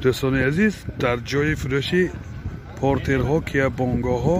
Дӯстони азиз, дар ҷои фурӯши портерҳо, Киа Бонгоҳо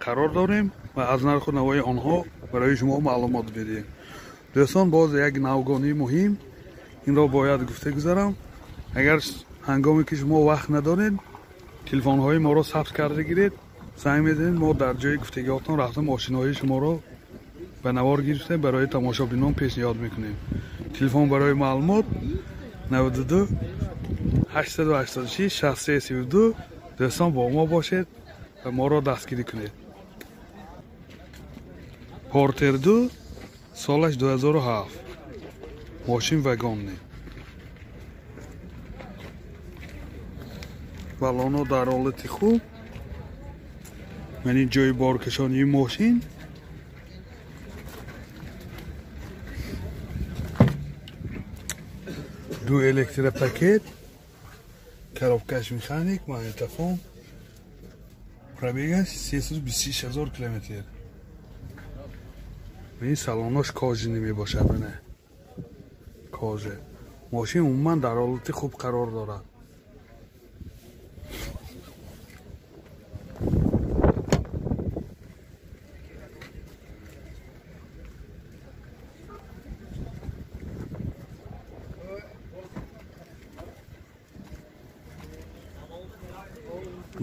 қарор дорем ва аз нарху навои онҳо барои шумо маълумот медиҳем. Дӯстон, боз як навгонии муҳим инро бояд гуфта гузарам. Агар ҳангоме ки шумо вақт надоред, телефонҳои моро сабт карда гиред, занг мезанед, мо дар ҷои гуфтагиҳотон рафта мошиноҳои шуморо ба навор гирифта барои тамошобинон пешниҳод мекунем. Телефон барои маълумот 92 886 63 32. Дӯстон, бо мо бошед ва моро дастгирӣ кунед. Портер 2, солаш 2007, мошин вагонни. Балоно дар ҳолати хуб. Ман ин ҷои боркашонии мошин. Ду электропакет, коробкаш механик, магнитофон. Пробегаш 326 ҳазор километр. Ин салонош кожини мебошад, мана кожа. Мошин умуман дар ҳолати хуб қарор дорад.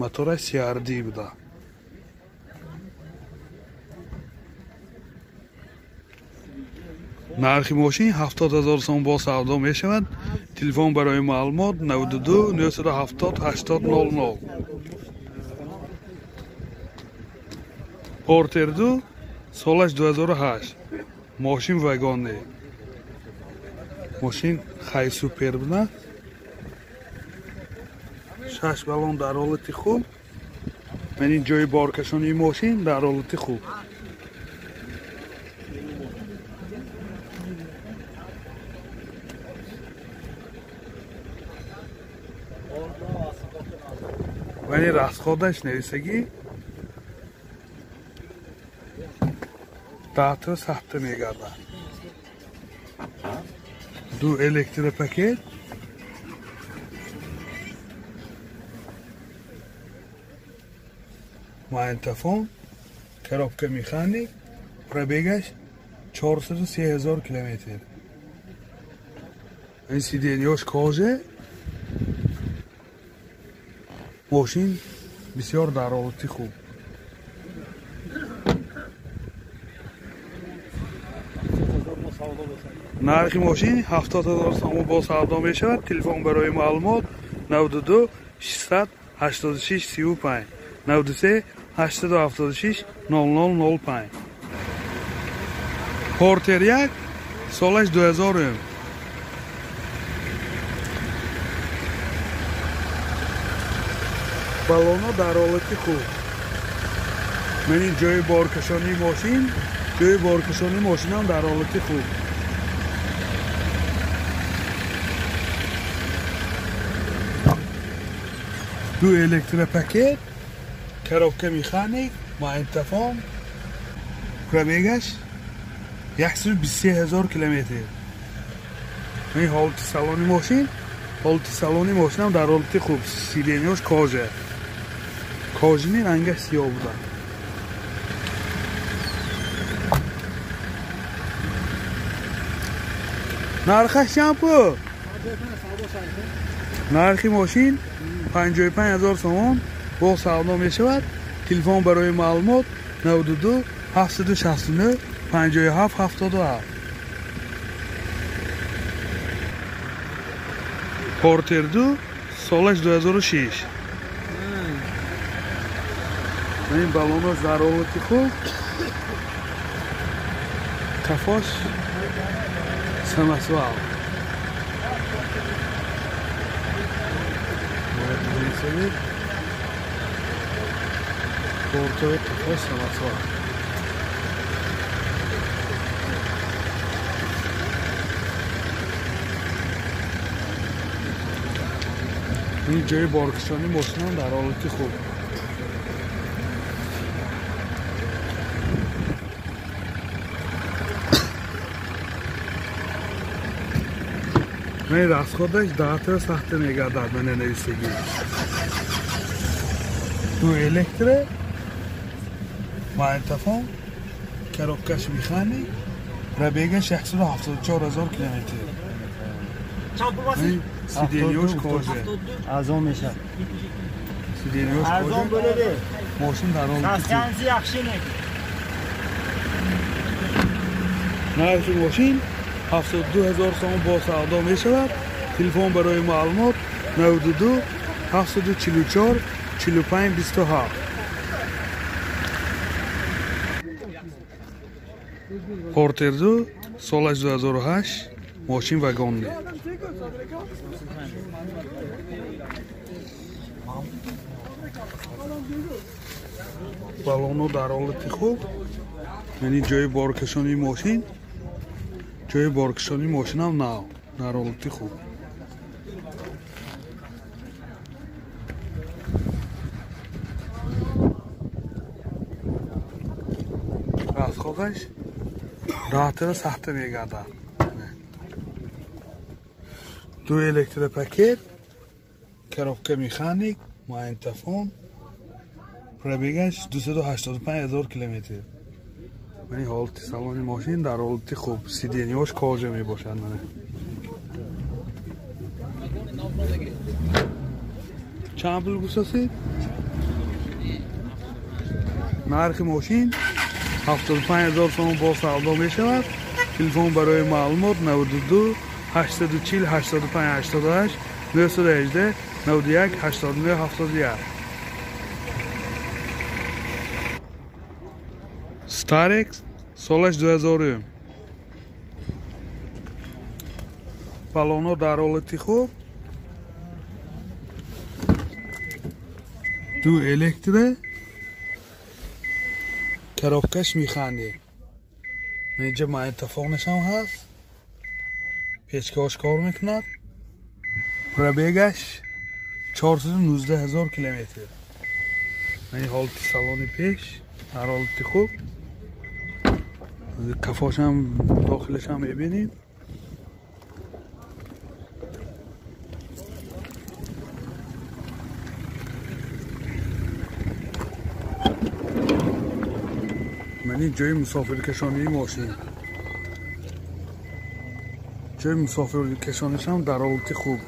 Мотораш CRD буда. Нархи мошин 70 ҳазор сом бо савдо мешавад. Телефон барои маълумот 92 970 80 00. Портер 2, солаш 2008, мошин вагонни. Мошин хай супер буда. Шаш балон дар ҳолати хуб. Ман ин ҷои боркашонии мошин дар ҳолати хуб. Вале расходаш нависагӣ даҳта сахта мегардад. Ду электропакет, магнитофон, коробка механик, пробегаш 403 ҳазор километр. Ин сиденьёш кожа. Мошин бисёр дар ҳолати хуб. Нархи мошин 70 ҳазор сомон бо савдо мешавад. Телефон барои маълумот 92 686 35 93 876 0005. Портер 1, солаш 2000. Балоно дар ҳолати хуб. Ман ин ҷои боркашонии мошин, ҷои боркашонии мошинам дар ҳолати хуб. Ду электропакет, коробка механик, магнитофон, пробегаш 123 ҳазор километр. Ин ҳолати салони мошин, ҳолати салони мошинам дар ҳолати хуб. Сиденьёш кожа. Кожини рангаш сиёҳ буда. Нархаш чанд пул? Нархи мошин 55 ҳазор сомон бо савдо мешавад. Телефон барои маълумот 92 769 57 77. Портер 2, солаш 2006. Ин балонош дар ҳолати хуб. Кафош самосвал. Портер кафош самосвал. Ин ҷои боркашонии мошинам дар ҳолати хуб. Ман расходаш 10 сахта мегардад ман нависагӣ. Ду электро магнитофон, коробкаш механик, пробегаш 174,000 километр. Сиденьёш кожа. Арзон мешавад. Сиденьёш кожа. Арзон bo'ladi. Мошин дар ҳолати Сасkansi yaxshi lekin. Нархи мошин 72,000 сомон бо савдо мешавад. Телефон барои маълумот 92 744 45 27. Портер 2 солаш 2008 мошин вагонни. Балоно дар ҳолати хуб, яъне ҷои боркашонии мошин, ҷои боркашонии мошинам нав, дар ҳолати хуб. Расходаш 10 сахта мегардад. Ду электропакет, коробка механик, магнитофон, пробегаш 285,000 километр. Мани ҳолати салони мошин дар ҳолати хуб, сиденьёш кожа мебошад. Чанд пул гусасед? Нархи мошин 75,000 сомон бо савдо мешавад. Телефон барои маълумот 92 840 85 88 918 91 89 71. Starex солаш 2000. Балоно дар ҳолати хуб, ду электро, коробкаш механик. Инҷа магнитофонаш ҳам ҳаст, печкаҳош кор мекунад. Пробегаш 419,000 километр. Ин ҳолати салони пеш дар ҳолати хуб, қафошам дохилашам мебинем. Мани ҷои мусофиркашонии мошин, ҷои мусофиркашонишам дар ҳолати хуб.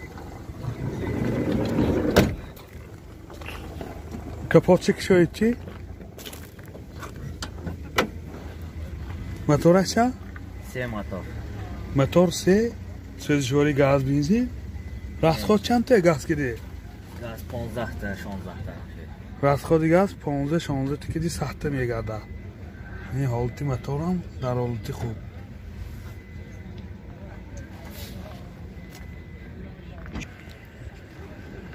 Капотчи кушоед чи? Мотораш чанд? Се мотор. Мотор се, сӯзишворӣ газ, бензин. Расход чанд та газ киди? Газ 15 та, 16 та. Расходи газ 15-16 та киди сахта мегардад. Ин ҳолати моторам дар ҳолати хуб.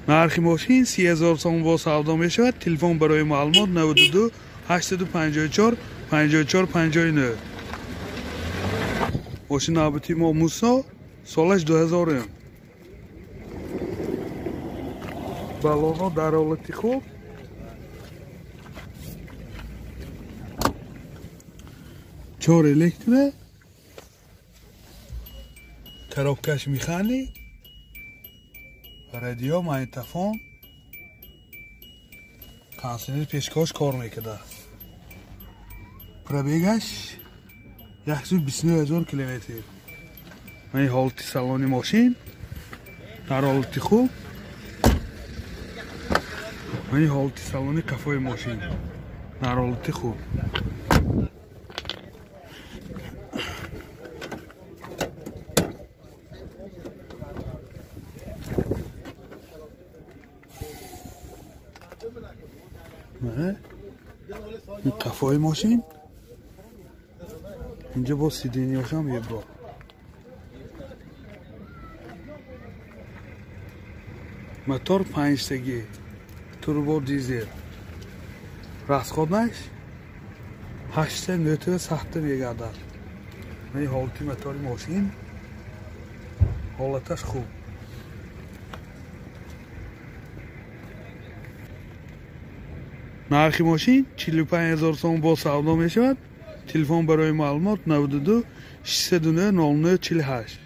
Нархи мошин 30,000 сомон бо савдо мешавад. Телефон барои маълумот 92 854 54 59. Мошин навбати мо Мусо, солаш 2000. Балоно дар ҳолати хуб. Чор электро, коробкаш механик, радио, магнитофон, кондиционер пешкош кор мекунад. Пробегаш 129,000 километр. Ин ҳолати салони мошин дар ҳолати хуб. Ин ҳолати салони қафои мошин дар ҳолати хуб. Ин қафои мошин, инҷа бо сиденьёшам ебро. Мотор 5-тагӣ, турбо дизел. Расходнаш 8-9 сахта мегардад. Ин ҳолати мотори мошин ҳолаташ хуб. Нархи мошин 45,000 сомон бо савдо мешавад. Телефон барои маълумот 92 609 09 48.